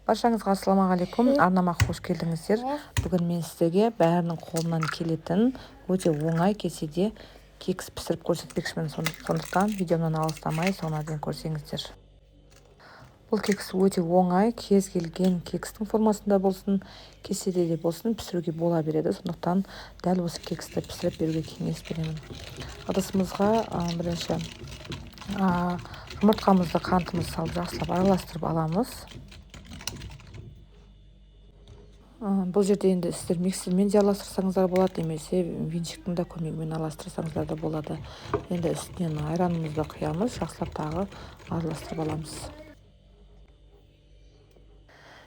Баршаңызға ассалаумағалейкум, арнама қош келдіңіздер. Бүгін мен сіздерге бәрінің қолынан келетін өте оңай кеседе кекс пісіріп көрсетпекшімін. Сондықтан видеомнан алыстамай соңына дейін көрсеңіздер. Бұл кекс өте оңай, кез келген кекстің формасында болсын, кеседе де болсын пісіруге бола береді. Сондықтан дәл осы кексті пісіріп беруге кеңес беремін. Ыдысымызға бірінші жұмыртқамызды, қантымызды салып жақсылап араластырып аламыз. Бұл жерде енді сіздер миксермен де араластырсаңыздар болады, немесе венчиктің де көмегімен араластырсаңыздар да болады. Енді үстінен айранымызды құямыз, жақсылап тағы араластырып аламыз.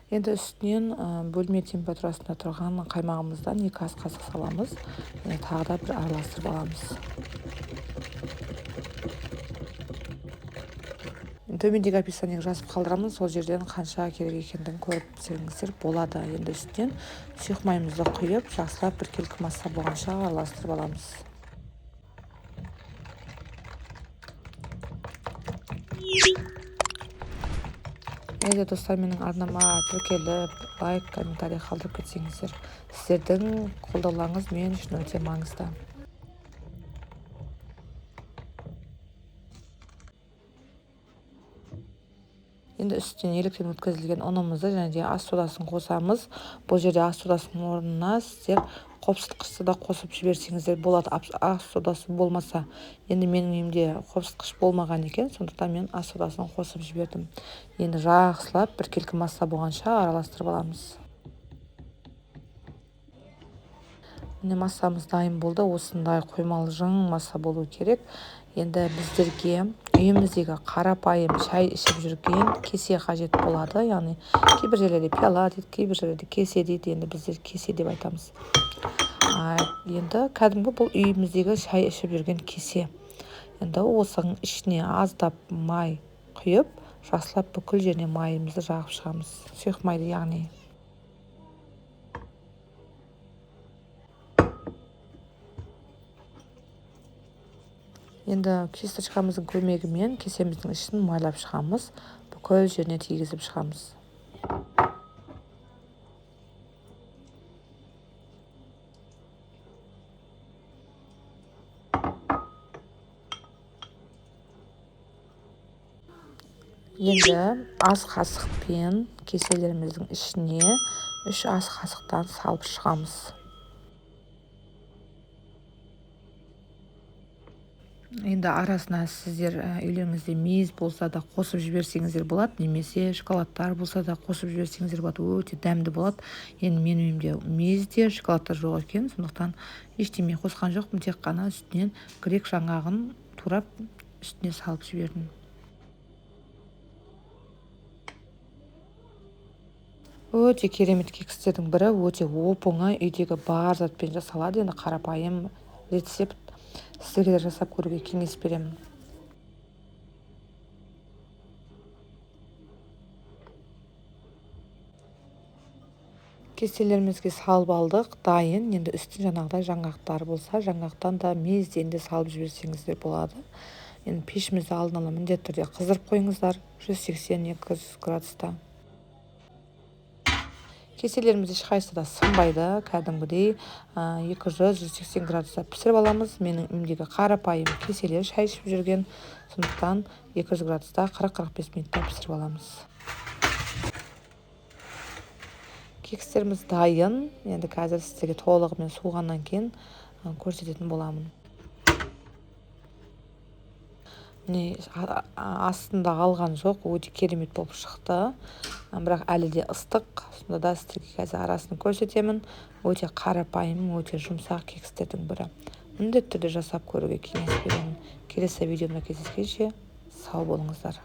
Енді үстінен бөлме температурасында тұрған қаймағымыздан 2 ас қасық саламыз. Және тағы да бір араластырып аламыз. Төмендегі описаниеге жазып қалдырамын, сол жерден қанша керек екендігін көріп пісіріңіздер болады. Енді үстінен сұйық майымызды құйып, жақсылап біркелкі масса болғанша араластырып аламыз. Егер достар менің арнама тіркеліп, лайк, комментарий қалдырып кетсеңіздер, сіздердің қолдауларыңыз мен үшін өте маңызды. Енді үстінен електен өткізілген ұнымызды және де ас содасын қосамыз. Бұл жерде ас содасының орнына сіздер қопсытқышты да қосып жіберсеңіздер болады, ас содасы болмаса. Енді менің үйімде қопсытқыш болмаған екен, сондықтан мен ас содасын қосып жібердім. Енді жақсылап біркелкі масса болғанша араластырып аламыз. Міне массамыз дайын болды. Осындай қоймалжың масса болу керек. Енді біздерге үйіміздегі қарапайым шай ішіп жүрген кесе қажет болады. Яғни кейбір жерлерде пиала дейді, кейбір жерлерде кесе дейді. Енді біздер кесе деп айтамыз. Енді кәдімгі бұл үйіміздегі шай ішіп жүрген кесе. Енді осының ішіне аздап май құйып, жақсылап бүкіл жеріне майымызды жағып шығамыз. Сұйық майды яғни. Енді кисточкамыздың көмегімен кесеміздің ішін майлап шығамыз, бүкіл жеріне тигізіп шығамыз. Енді ас қасықпен кеселеріміздің ішіне 3 ас қасықтан салып шығамыз. Енді арасына сіздер үйлеріңізде мейіз болса да қосып жіберсеңіздер болады, немесе шоколадтар болса да қосып жіберсеңіздер болады, өте дәмді болады. Енді менің үйімде мейіз де, шоколадтар жоқ екен, сондықтан ештеме қосқан жоқпын, тек қана үстінен грек жаңғағын турап үстіне салып жібердім. Өте керемет кекстердің бірі, өте оп-оңай, үйдегі бар затпен жасалады. Енді қарапайым рецепт, сіздерге де жасап көруге кеңес беремін. Кеселерімізге салып алдық, дайын. Енді үстін жаңағыдай жаңғақтар болса, жаңғақтан да мейізден де салып жіберсеңіздер болады. Енді пешімізді алдын ала міндетті түрде қыздырып қойыңыздар, 180-200 градуста. Кеселеріміз ешқайсысы да сынбайды, кәдімгідей 200-180 градуста пісіріп аламыз. Менің үйімдегі қарапайым кеселер шай ішіп жүрген, сондықтан 200 градуста 40-45 минутта пісіріп аламыз. Кекстеріміз дайын. Енді қазір сіздерге толығымен суығаннан кейін көрсететін боламын. Міне астында қалған жоқ, өте керемет болып шықты. Бірақ әлі де ыстық, сонда да сіздерге қазір арасын көрсетемін. Өте қарапайым, өте жұмсақ кекстердің бірі. Міндетті түрде жасап көруге кеңес беремін. Келесі видеомда кездескенше сау болыңыздар.